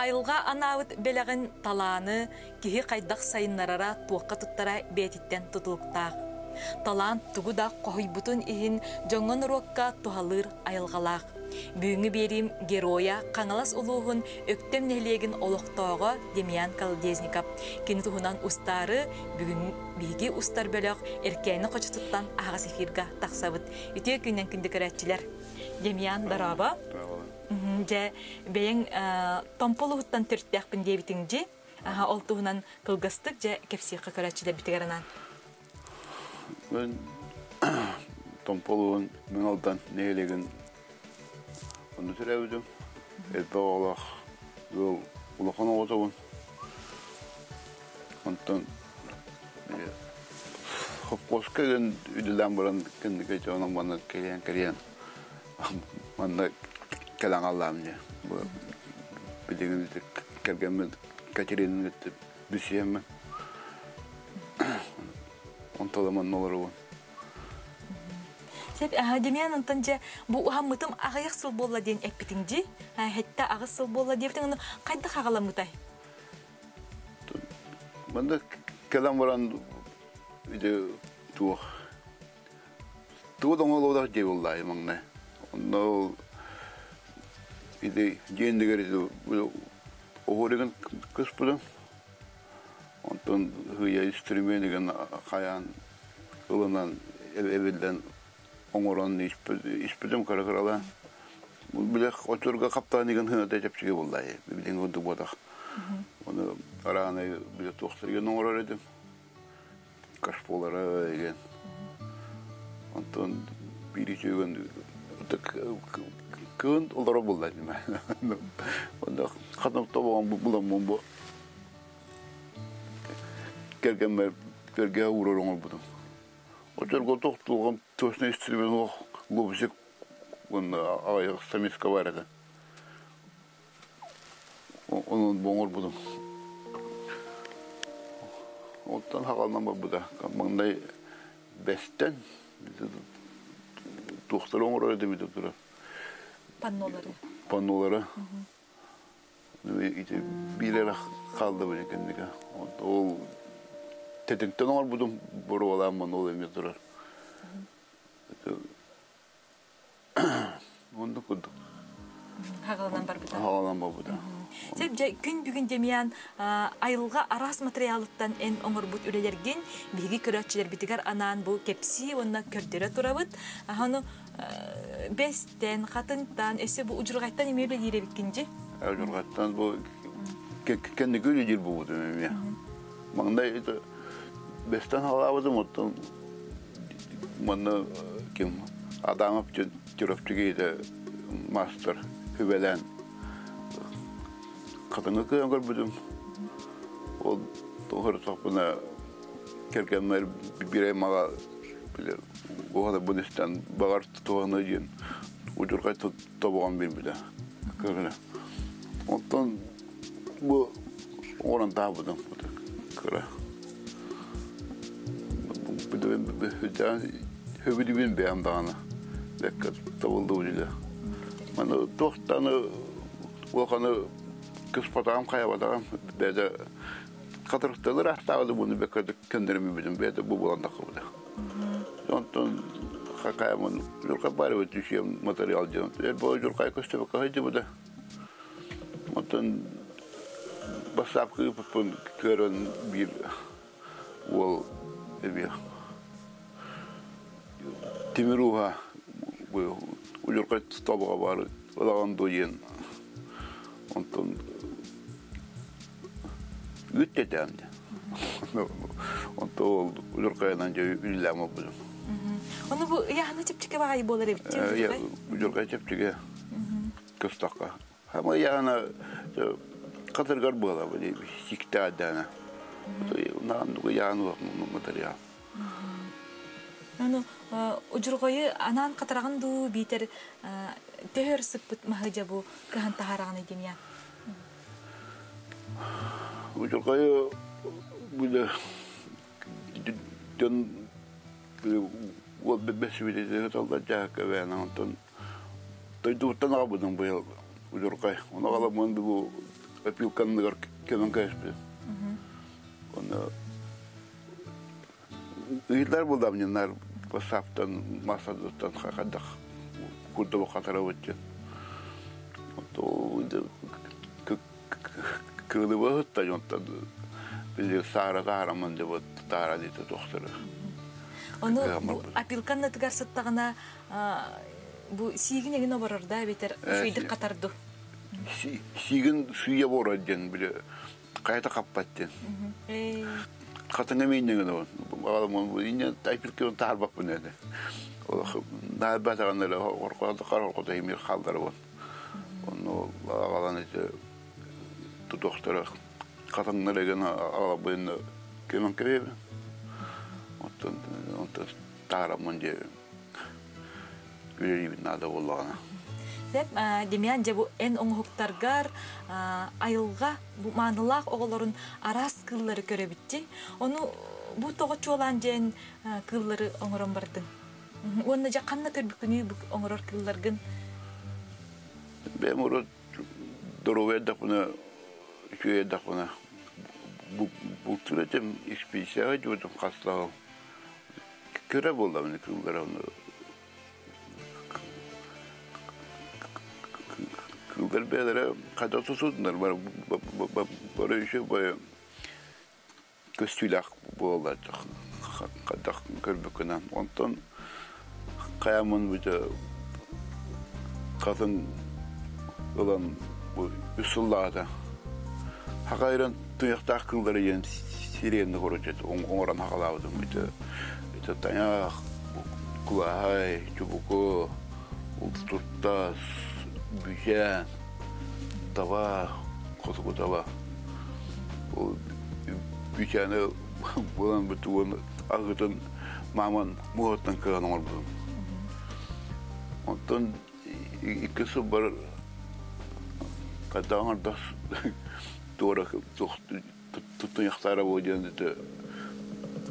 Айылҕа анаабыт бэлэҕин талааны киһи хайдах сайыннарара, туохха туттара бэйэтиттэн тутулуктаах. Талаан тугу да хоһуйбутун иһин дьоҥҥо-норуокка туһалыыр айылҕалаах. Бүгүҥҥү биэриим геройа Хаҥалас улууһун Өктөм нэһилиэгин олохтооҕо Демьян Колодезников. Кини туһунан устаары бүгүн биһиги устар бөлөх Эркээни хочотуттан аһаҕас эфирга тахсабыт. Үтүө күнүнэн күндү көрөөччүлэр! Демьян, дорообо! Дьэ, бэйэҥ Томпо улууһуттан төрүттээхпин диэбитиҥ дии. Аха, ол туһунан кылгастык дьэ кэпсиэххэ көрөөччүлэрбитигэр анаан. Мен Томпо улууһун Мэҥэ Алдан нэһилиэгин онно төрөөбүтүм. Элбэх оҕолоох ыал улахан оҕотобун. Онтон хоппуоска үлэлээн баран кэнники дьонум манна кэлэн кэлэн Манна кэлэн хааллаҕым дии. Бу билигин кэргэммин Катеринаны кытта билсиһэммин. Онтон манна олоробун. Сөп, Демьян, онтон дьэ бу уһаммытым аҕыйах сыл буолла диэн эппитиҥ дии. Хэттэ аҕыс сыл буолла диэбитиҥ, ону хайдах аҕаламмытай? Манна кэлэн баран ити туох Тугу да оҥолуолаах дьиэ буоллаайы маҥнай. Онно ол ити дьиэ иннигэр ити оһуоригын кыспытым. Онтон сыыйа инструменигин хайаан ылынан эбиллэн оҥорон испитим кыра-кыралаан. Били очурга хаптаан игин сыаната чэпчэки буоллаайы. Билигин курдук буотах. Ону араанай били туохтарыгын оҥорор этим. Кашполара деген. Онтон биир үчүгэн кыын олоро булла диме. Онда хатым тобоҕон буламмын бу кэргэммэр кэргэ уурар оҥорбутум. Очорго тохтугам точно истребин лобзик уонна аҕыйах самиска бар этэ. Онон бу оҥорбутум. Оттон хаҕалынан барбыта. Маҥнай бэстэн туохтары оҥорор этим ити турар. Паннолары. Паннолары. Ити биир эрэ хаалла били кэннигэ. Ол тэтиҥтэн оҥорбутум боруобалаан ол эмиэ турар. Оннук курдук. Хаҕаланан барбыта. Хаҕаланан барбыта. Сөп, дьэ, күн бүгүн Демьян айылҕа араас матырыйаалыттан эн оҥорбут үлэлэргин биһиги көрөөччүлэрбитигэр анаан бу кэпсии уонна көрдөрө турабыт. Аны бэстэн, хатыҥтан, өссө бу удьурҕайтан эмиэ үлэлиир эбиккин дии. Удьурҕайтан бу кэнники үлэлиир буолбутум эмиэ. Маҥнай бэстэн хаалаабытым, оттон манна ким Адамов Чурапчыга маастар сүбэлээн хатыҥы кыайан көрбүтүм. Ол тоһорутахпына кэргэммэр биир аймаҕа били уһаларбын истэн баҕар туһаны диэн удьурҕай тобоҕон биэрбитэ. Көрүнэ. Онтон бу оҥорон таабытым кыра. Хөбүлүүбүн бэйэм даҕаны бэккэ табыллыбыт үлэ. Маны туохтаны улаханы кыспатаҕым хайабатаҕым бэйэтэ хатырыкталар ааттаабыты буну бэккэ көннөрүмүбүтүм бэйэтэ бу буолан таххыбыта. Онтон хакаямын журка бары түсүөм материал диэн бу журкай көстөбөккө сылдьыбыта. Оттон бассаапка ыыппыппын көрөн биир уол эмиэ тимир ууһа удьурхай тобоҕо баар ылаҕын дуо диэн онтон үт тэтээн онто ол удьурхайынан дьэ үлэлээн буолбутум. Ону бу ыйааһына чэпчэки баҕайы буолар эбит Удьурхай чэпчэки. Кыстахха. Хамыйаана хатыргар буола сиктээдээнэ. Наан ыйаан материал. Аны удьурҕайы анаан хатараҕын дуу биитэр төһөр сыппыт маһы дьэ бу кыһан таһаараҕын Демьян? Удьурҕайы бile дьон уол бэсибитэ талдар дьаһакка бээнэ онтон Дойдубуттан аҕабытын быйыл удьурхай. Ону аҕаламмын бу Опилканныгар көмөн кэспит. Оны ыйылар булдамньыннар бассааптан, массадыттан хадах курдук хатарабыт. Кыылыбыһытта дьонтон били саара таарамын деп таара диэти тохтору. Ону бу опилканнытыгар сыттаҕына бу сиигин эгин оборорда эбэтэр үчүгэйдик хатарду. Сиигин сыыйа борор диэн били хайата хаппат диэн. Хатыҥа миинньэҥин ол. Инне опилканы таһарбаппын эдэ. Наһарбатаҕын эрэ хорхото химир хаалларабын. Онно аҕалан ити тутуохтара хатыҥнар эгин аҕалбын көмөн кэбиэбин. Оттон онтон таараммын дьэ үлэлиибин наада буоллаҕына. Деп, Демьян, дьэ бу эн оҥоһуктаргар айылҕа бу маанылаах оҕолорун араас кыыллары көрөбүтти. Ону бу тоҕо чуолаан дьэн кыыллары оҥорон бардыҥ? Уонна дьэ ханна көрбүккүнүй бу оҥорор кыылларгын? Бэйэм урут доруобай эрдэхпинэ, үчүгэй эрдэхпинэ бултуур этим, экспедицияҕа дьуотум хастаҕым. Кыра буоллаҕына кыыллара ону кыыллар бэйэлэрэ хайдах тутуннар бары үчүгэй көстүүлээх буолаллар хайдах көрбүккүнэн. Онтон хайаммын бүтэ хатын ылан бу үс сыллааҕыта хахайран туйахтаах кыыллары диэн сириэнни короче оҥорон хахалаабытым ити ити тайах кулаһай чубуку туртас бүчээн таба хотугу таба ол бүчээни буолан бүтүгүн аһытын мааман муоһуттан кыһан оҥорбутум. Онтон икки сыл бар хайдах оҥордох туора туттуйахтаара буо диэн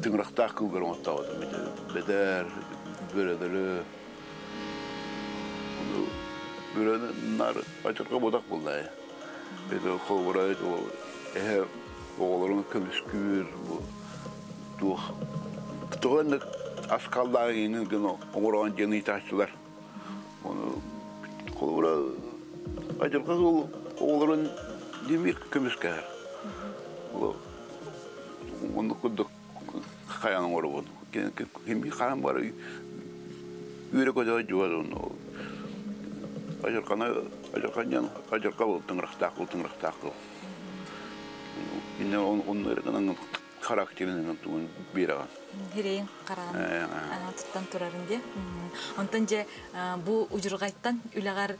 тыҥырахтаах кыылгар оҥоттообутум бэдэр бөрөлөрү бөрөнү наар ачырга бодох буоллаа это холобура эһэ оҕолорун көмүскүүр бу туох тоҕо инник аскаллаах иҥин гына оҥороон диэн ыйытааччылар ону холобура адьырҕа оҕолорун димир көмүскэһэр оннук курдук хайан оҥоробун ким хаһан бары үөрэ көтө дьуһар адьырҕаны адьырҕа диэн адьырҕа был тыҥырахтаах был тыҥырахтаах кыл инне онно эрэ гынан характерын тугун биэрэҕин Хирэйин хараҕын туттан турарын дии. Онтон дьэ бу удьурҕайтан үлэҕэр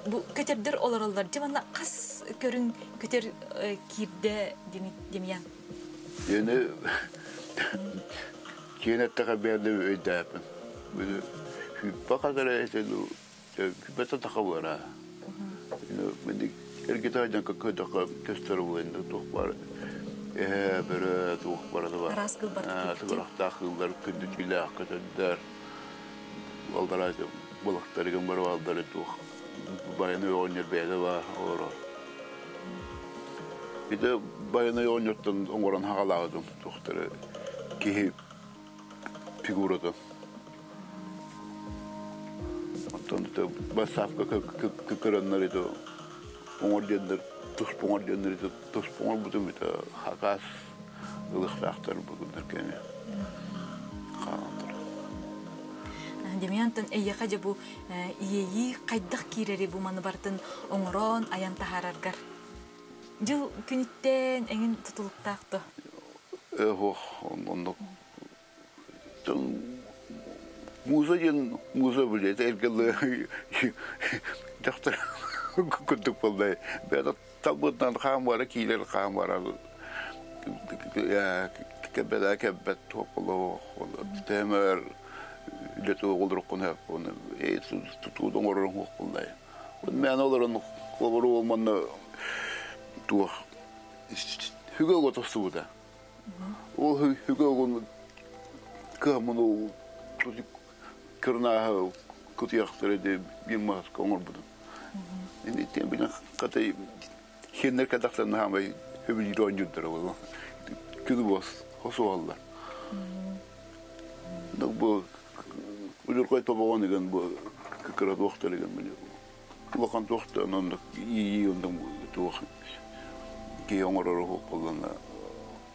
бу көтөрдөр олороллор дьэ манна хас көрүҥ көтөр киирдэ Демьян? Дьэни киэн эттэхэ бэйэм өйдөөппүн. Хүппэ хатара этэ Хүппэтэ таха буора. Эргитэ айдан көтөхө көстөр буолла туох бар эһэ бөрө туох бара да бар. Араас кыл бар. Тыгырахтаах кыллар күндү түүлээх көтөрдөр. Алдара балыктарыгын бар алдары туох байаны оҕонньор бэйэтэ бар олорор. Ити байаны оҕонньортон оҥорон хаҕалаабытым туохтары киһи фигурата. Оттон бассаапка кыккыраннар ити оҥор диэннэр туспа оҥор диэннэр ити туспа оҥорбутум ити хакаас ылыахтаахтар бүгүннэр кэми хаалан Демьянтан эйиэхэ дьэ бу иэйии хайдах киирэри бу маны барытын оҥорон айан таһаараргар дьыл күнүттэн эҥин тутулуктаах то Ох, оннук Муза диэн муза билет эргэллэ дьахтар курдук буолла. Бэйэтэ талбытынан хаан бара киирэр хаан бара кэббэт кэббэт туох тээмэр үлэтэ оҕолоруккун хөппун тутуу оҥорорун хуох буллай. Мен олорон холобуру манна туох хүгэ ого тостубута. Ол хүгэ огон кыһаммын ол кырнааһы кутуйахтары де биир маска оҥорбутум. Ини тиэн билэн хатай Хеннер кадахтан хаамай хөбүлүүр оонньуурдара буолла. Күнү бос хосуоллар. Бу удуркай тобоҕон игэн бу кыра туохтар игэн били улахан туохта оннук ии оннук туох киһи оҥорор уһук буоллана.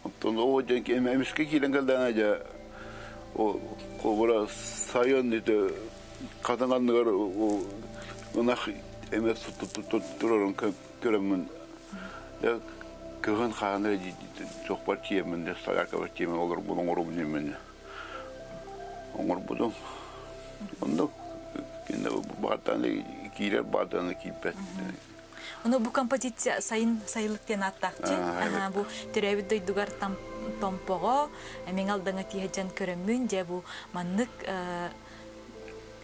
Оттон ол дьон эмискэ киирэн кэлдэҕинэ дьэ ол холобура сайын ити хатыҥ анныгар ынах эмэ турарын көрөммүн дьэ кыһын хаһан эрэ туохпар тиийэммин дьэ соляркабар тиийэммин олорбун оҥоробун диэммин оҥорбутум. Оннук кинини баартан киирэр баартан киирбэт. Ону бу композиция сайын сайылык диэн ааттаахчы. Бу төрөөбүт дойдугар Томпоҕо Мэҥэ Алдаҥа тииһэдьэн көрөммүн, дьэ бу маннык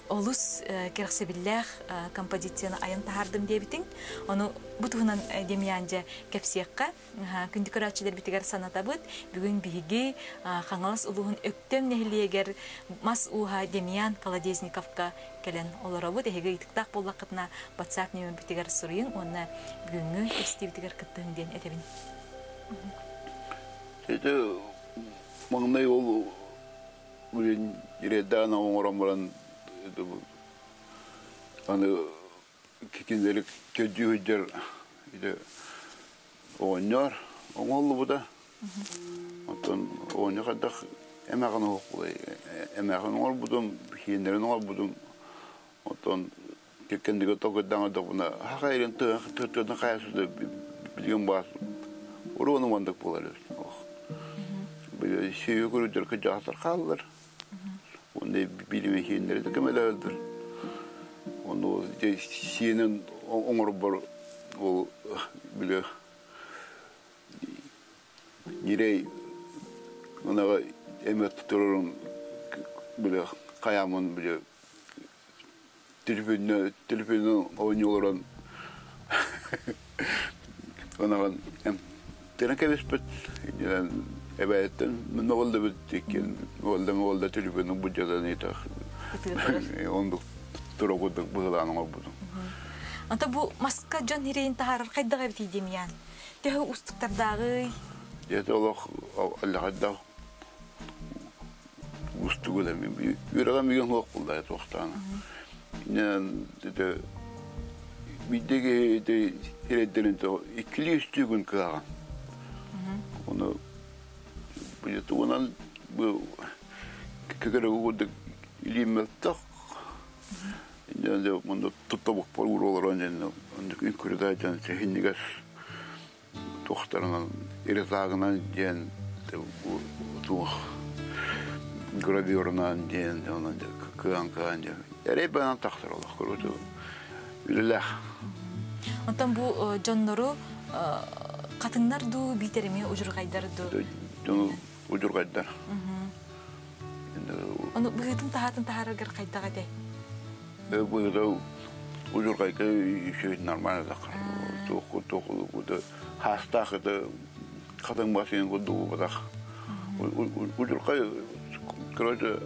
олус кэрэхсэбиллээх композицияны айан таһаардым диэбитиҥ. Ону бу туһунан Демьян дьэ кэпсиэххэ. Күндү көрөөччүлэрбитигэр санатабыт. Бүгүн биһиги Хаҥалас улууһун Өктөм нэһилиэгэр мас ууһа Демьян Колодезниковка кэлэн олоробут. Эһиги ыйытыктаах буоллаххытына WhatsApp нөмербитигэр суруйуҥ уонна бүгүҥҥү кэпсэтиибитигэр кыттыһыҥ диэн этэбин. Ити маҥнай ол билин ирэйдээн оҥорон баран аны кинилэри көрдүү сылдьар ити оҕонньор оҥоһуллубута. Оттон оҕонньор хайдах эмээхин оһохпулай эмээхин оҥорбутум, хиэннэрин оҥорбутум. Оттон кэннигэ толкуйдаан көрдөхпүнэ, хахайрын тыатын хайа сыта билигин баас уруону мандык буолар эбит. Били сүйү көрүдэр кыдьаахтар хааллар. Онно билими хиэннэри да көмөлөһөлдөр. Ону сиэнин оҥорбор ол били ньирэй ынаҕы эмэ турарын били хайаамын били телефонна телефонна оонньуу олорон ынаҕын эмтэнэ кэбиспит эбээттэн мөҕүллүбүт иккиэн мөҕүллэ телефону буддьатан ыытах оннук тура курдук быһылаан оҥорбутум. Ата бу маска дьон ирэйин таһаарар хайдах эбитий Демьян? Төһө уустуктардааҕый? Дьэ олох аллахайдаах уустугу да үөрэҕим миигин суох булла туохтаана. Биирдэ ити ирэйдэрин иккилии үстүү күн кыаҕан. Ону тугунан бу көкөрөгү курдук илиим мөлтөх. Дьэ тутта букпар уураларан дьэн оннук үҥкүрүтэ дьэн сиһиннигэр туохтарынан иритаагынан диэн туох гравюрунан диэн онон кыан кыан диэн эрэй банан тахсар олох көрүтү үлэлээх. Онтон бу дьоннору хатыҥнар дуу, биитэр эмиэ удьурҕайдар дуу? Дьону удьурҕайдар. Ону быһыытын таһаатын таһаараргар хайдах этэй? Быһыыта удьурҕайга үчүгэй нормально таххар. Туох туох хаастаах это хатыҥ басын курдук буолбатах. Удьурҕай короче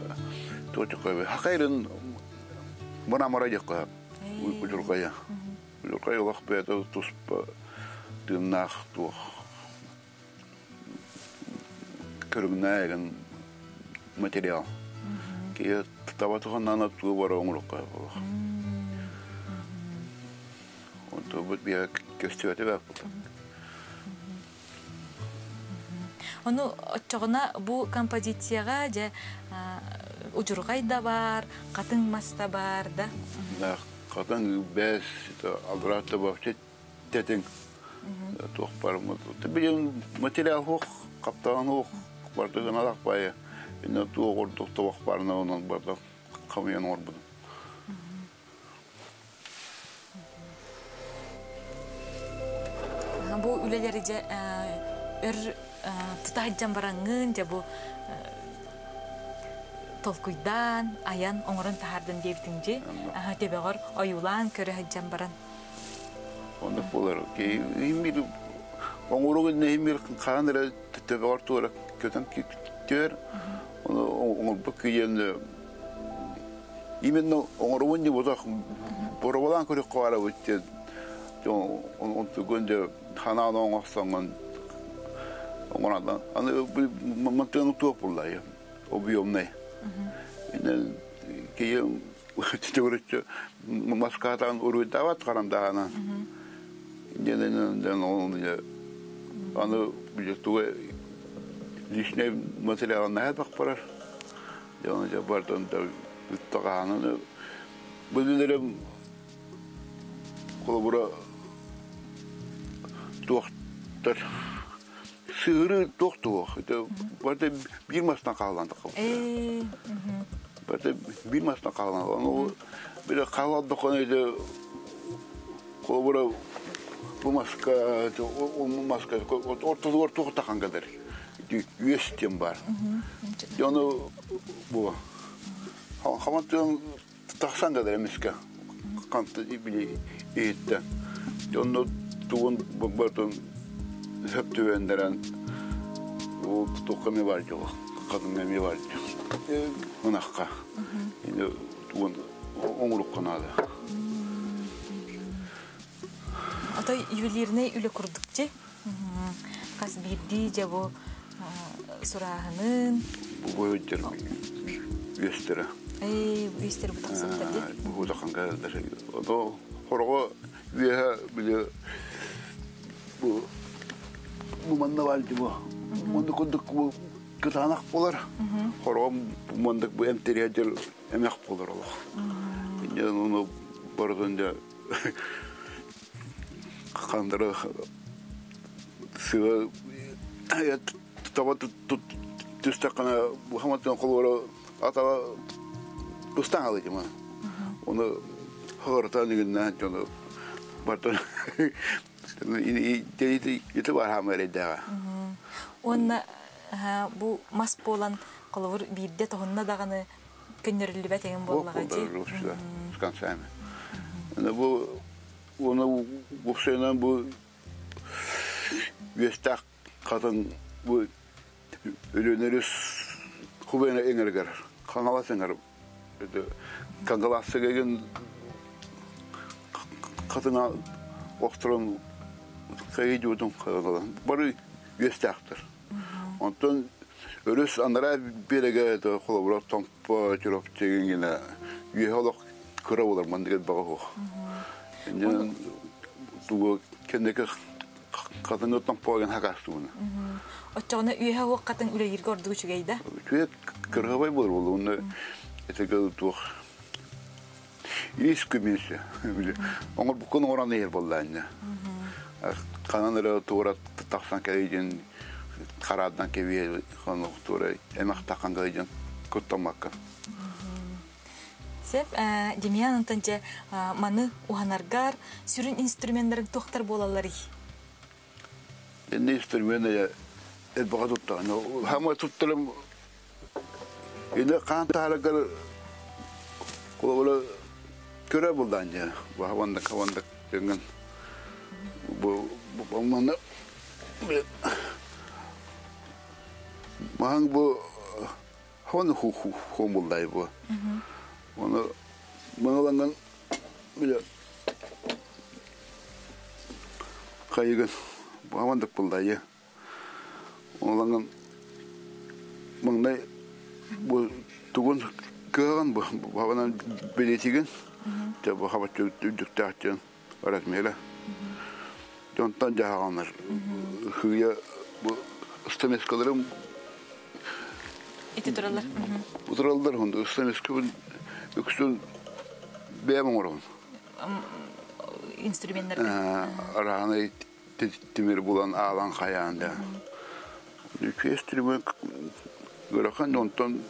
туочукка хакайрын мына диэххэ удьурҕайа. Удьурҕай олох бэйэтэ туспа тыыннаах туох көрүҥнээх материал. Киһи таба туһаннаана тугу бара оҥоруохха буолуох. Онтубут биһэ көстүбэтэ баппыт. Ону оччоҕуна бу композицияҕа дьэ удьурҕай да баар, хатыҥ мас да баар да. Да, хатыҥ бэс, албыраат да вообще тэтиҥ туох бар билин материал хуох хаптаан хуох бардыгын алах баайа инна туох ордук тобох барына онон барда хамыйан оҥорбутум. Бу үлэлэри дьэ өр тута сылдьан бараҥҥын дьэ бу толкуйдаан айан оҥорон таһаардым диэбитиҥ дьи төбөҕөр ойуулаан көрө сылдьан баран. Оннук буолар. Имир оҥорук иннэ хаан эрэ төбөҕөр туора көтөн түөр ону оҥорбут киһиэн именно оҥоробун дии ботох бороболаан көрүөххэ баарабыт диэн. Онтугун дьэ ханаан оҥорсоҥҥун оҥорон аны мантыгын туох буллай объемнай. Киһи төгүрүччү маскаатаан уруйдаабат харандаһынан. Аны туга личный материал наһаа барар. Дьону дьэ бардын да ыттаҕаһанан бу холобура туохтар сыыры туох туох это барыта биир мастан хаалан таххабыт барыта биир мастан хаалан ону бile хаалалдоххуна это холобура бу маска ол маска ортотугар туох тахан кэлэр үөс диэн баар ону бу хаман тахсан кэлэр эмискэ ханта били иһиттэ онно тугун барытын сөп түбэннэрэн ол туохха эмиэ бар дьол хатыҥҥа эмиэ бар ынахха тугун оҥорукка наада. Отой ювелирнай үлэ курдук дьи. Хас биирдии дьэ бу сурааһынын. Бу өйдер үөстэрэ. Үөстэр бу тахсыбыттар дии. Бу тахан кэлэллэр. Ото хороҕо үөһэ били бу бу манна баар бу. Манна курдук бу кытаанах буолар. Хороҕо мандык бу эмтэрия дьыл эмэх буолар олох. Инде ону барытын дьэ хандара сыа таба түстэххинэ хаматтан холуора атаҕа тустан хаалыйдым. Оны хагыртан игиннээн дьону бартан ити бар хаама эрэйдээҕэ. Уонна бу мас буолан холобур биирдэ тоһунна даҕаны көннөрүллүбэт эҥин буоллаҕа дии. С концами. Бу уонна буксайынан бу үөстээх хатын бу Өлүөнөрүс хубэна эҥэригэр Хаҥалас эҥэр Кангалассыгын хатыҥа охторон хайы дьуутун бары үөстээхтэр. Онтон өрүс анараа биэрэгэ холобура Томпо, Чурапчы гина үөһэ олох кыра болар мандыгар баҕа суох. Тугу кэнники хатыҥы Томпоген хакаастууна. Оччоҕуна үөһэ уох хатыҥ үлэлииргэ ордук үчүгэй да? Үчүгэй кыргабай буолар буолла. Онно этигэ туох ис күмүсэ. Оҥорбуккун оҥорон иһэр буолла Ханан эрэ туора тахсан кэлийдин хараадан кэбиэ туора эмэх таххан кэлийдин куттаммакка. Сеп, Демьян онтон дьэ маны уһанаргар сүрүн инструменнарыҥ туохтар буолалларый? Инни инструмент элбэҕи туттаҕын. Хамы туттарым ини хаан таһарыгар холобура көрө булдаан дьэ. Баһабандык хабандык дьэҥҥин бу манна маһаҥ бу Хону хомуллай бу. Оны маңаланган биле хайыгын баамандык буллайы. Оланган маңнай бу тугун кыаган бу бабанан билетигин те бу хабаччы үдүктээхтен размера. Дьонтон дьаһаҕаннар хыйа бу ыстамескаларым Ити тураллар. Тураллар хонду ыстамескабын үксүн бэйэм оҥоробун. Инструменнарга. Араанай тимир булан аалан хайаан да. Үчүгэй инструмент ыарахан онтон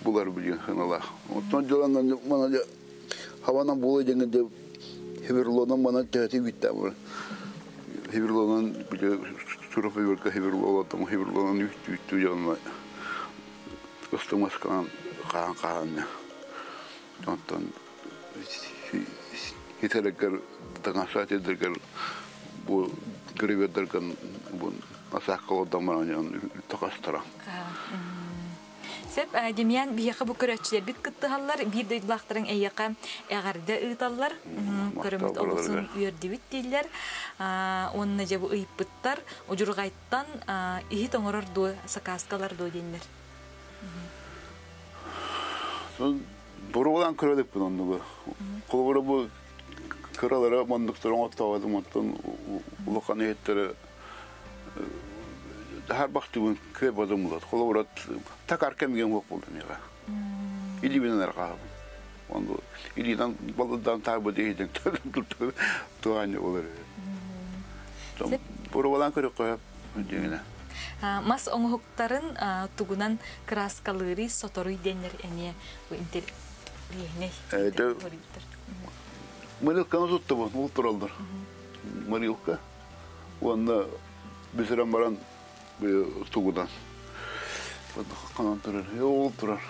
булар билген хыналаах. Онтон дьоланан мана хаванан буола дьэҥэ дэ хеверлонан манан тэһэти бүттэ була. Хеверлонан биле сурафыверка хеверлолатам хеверлонан үттү дьонно ыстымасканан хаан хаанна. Онтон хитерегер таҥаса тедергер бу грибедергэн бу асаакка одамаран тахастара. Сөп, Демьян, биһиэхэ бу көрөөччүлэрбит кыттыһаллар, биир дойдулаахтарыҥ эйиэхэ эҕэрдэ ыыталлар, көрөммүт олусын үөрдүбүт дииллэр. Уонна дьэ бу ыйыппыттар, удьурҕайтан иһит оҥорор дуо, сакааскалар дуо диэннэр. Боруолаан көрөлүкпүн оннугу. Холобура бу кыралара манныктар оҥоттооботум, оттон улахан иһиттэрэ Харбахтыбын кыайбатым булат. Холобура такар кэмигэн хуох буолда миэхэ. Илиибинэн арҕаһабын. Онду илиинэн балыдан таабы диэһитин туһаанньа болар. Боруобалаан көрөххө диэҥинэ. Мас оҥоһуктарын тугунан кырааскалыырый, соторуй диэннэр эмиэ бу интэриэһинэй. Мырилканы туттабын, ол тураллар. Мырилка. Уонна бүтэрэн баран тугунан ханан турар ол турар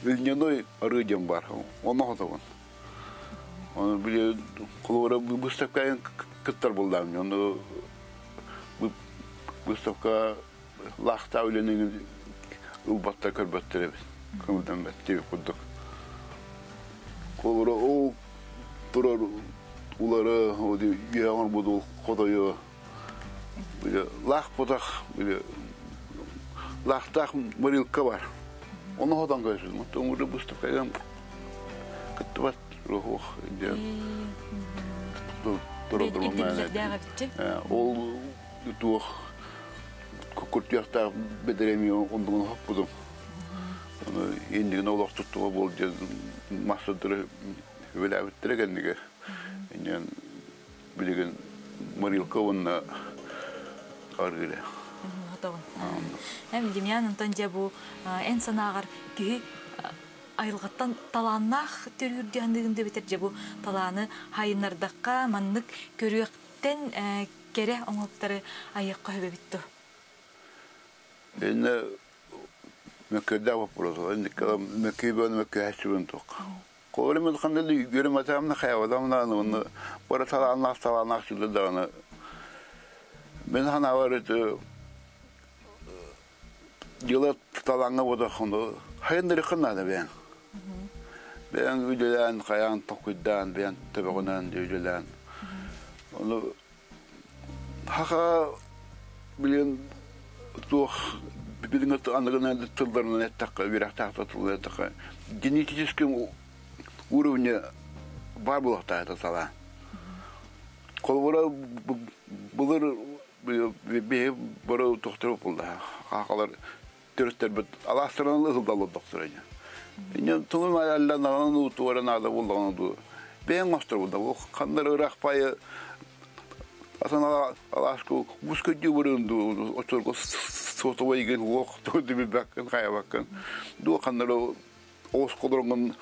льняной арыы диэн баар онно хотобун ону били холобура выставкайын кыттар буоллаҕым ону выставка лаахтаа үлэни ылбаттар көрбөттөр эбит көҥүлдэммэт диэбит курдук холобура ол турар улары үөһэ оҥорбут хотойу лаах потах лаахтаах мырыылка бар ону хотон көрсүн оҥору быстапкайдан кыттыбат рух диэн ол туох куртуйахтаах бэдэрэми ондугун хоппутум иннигин олох туттуга буол диэн массадыры Үлэлээбиттэрэ кэннигэ инньэн билигин Марилка уонна Аргыля. Хотоҕун. Эм Демьян, онтон дьэ бу эн санааҕар киһи айылҕаттан талааннаах төрүүр диэн дебитер дьэ бу талааны хайыннардахха маннык көрүөхтэн кэрэ оҥоһуктары айыахха сөбөбүт дуо? Инне мөккөдә вопрос. Мөккөйбөн мөккөһәчүбүн тук. Колемын ханна үөрэмэтэмна хайавадамна оны бара талааннаах талааннаах сүлэ даҕаны мен ханаабар это дела талааҥҥа бодохону хайыннарыххын наада бэйэҥ бэйэҥ үлэлээн хайаан токуйдаан бэйэҥ төбөҕүнэн үлэлээн ону Хаха билигин туох билиҥҥи аныгынан тылларынан эттэххэ, үөрэхтээх тылынан эттэххэ, генетический уровня баар буолуохтаах этэ салаа. Холобура былыр биһи бары тохтору буолла. Хахалар төрүттэрбит алаастарынан ыһылдаллар дохтор ини. Тылын алланаҕынан уутугара наада буоллаҕына дуу. Бэйэҥ оҥостор буолла. Ханнар ыраах паайы асан алааска бус көдүү барыын дуу оччолорго сотовой игин уох билбэккин хайабаккын дуу ханнар оҕус холороҥҥун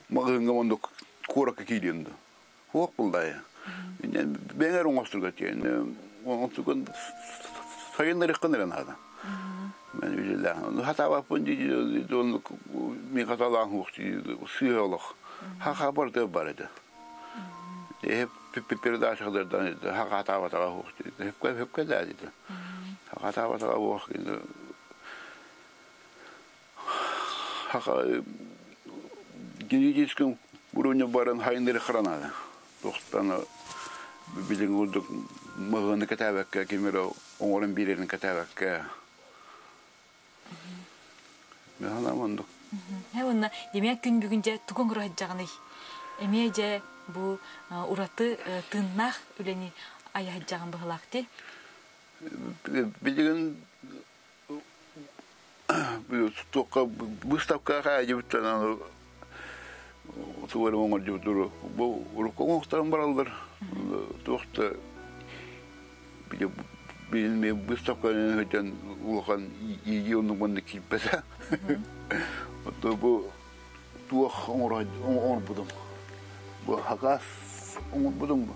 маҕаһыыҥҥа оннук куоракка киириэн дуу. Хуох буллайа. Бэҥэр оҥостурга тиэн. Онтукун сайыннарыххын эрэ наада. Мен үлэлээн. Хатаабаппын дии мин хаталаан хуох сыыһа олох. Хаха барда бар этэ. Эһэ передачалардан хатаабатаҕа хуох Хөпкө хөпкө да диде. Хатаабатаҕа хуох Хаха генетический уровня баран хайындыры хранада. Тохтан билин курдук мыһыны кэтээбэккэ, ким эрэ оҥорон биэрэрин кэтээбэккэ. Механа ондук. Э уонна демек күн бүгүн дьэ тугун ураһыддьаҕыный? Эмиэ дьэ бу ураты тыыннаах үлэни айаһыддьаҕын быһылаах дии. Билигин туохха выставкаҕа хаайдыбыттан тугу эрэ оҥордубут бу урукку оҥоһуктарым бараллар туох да билин выставканы сылдьан улахан иигии оннук маннык киирбэтэ ото бу туох оҥорбутум бу хакас оҥорбутум бу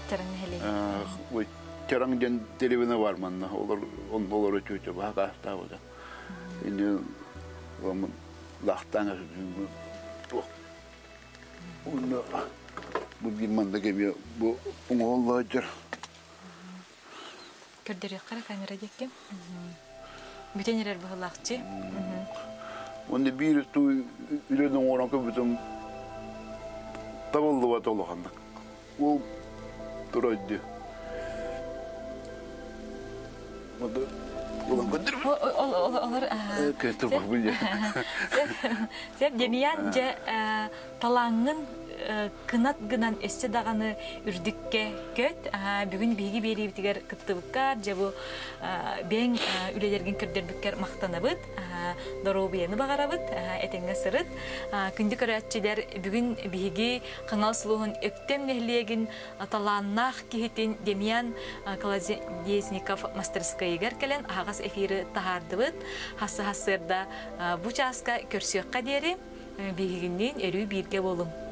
Чараҥ нэһилиэгэ. Чараҥ диэн деревина бар манна. Олор онно олору чүөчэ баһагаастаабыта. Ини лахтаан туох Онно бу биир манна кэмиэ бу оҥоһуллааччар. Көрдөрүөххэ эрэ камера диэки. Бүтэн эрэр быһылаахчы. Онно биир туу үлэни оҥорон көрбүтүм табыллыбат улаханнык. Ол турайды. Олор Сеп Демьян дьэ талааҥҥын кынат гынан өссө даҕаны үрдүккэ көт. Бүгүн биһиги биэриибитигэр кыттыбыккар, дьэ бу бэйэҥ үлэлэргин көрдөрбүккэр махтанабыт. Доруобуйаны баҕарабыт, этэҥҥэ сырыт. Күндү көрөөччүлэр, бүгүн биһиги Хаҥалас улууһун Өктөм нэһилиэгин талааннаах киһитин Демьян Колодезников мастерскайыгар кэлэн аһаҕас эфиры таһаардыбыт. Хассы-хассыарда бу чааска көрсүөххэ диэри биһигинниин өрүү бииргэ буолуҥ.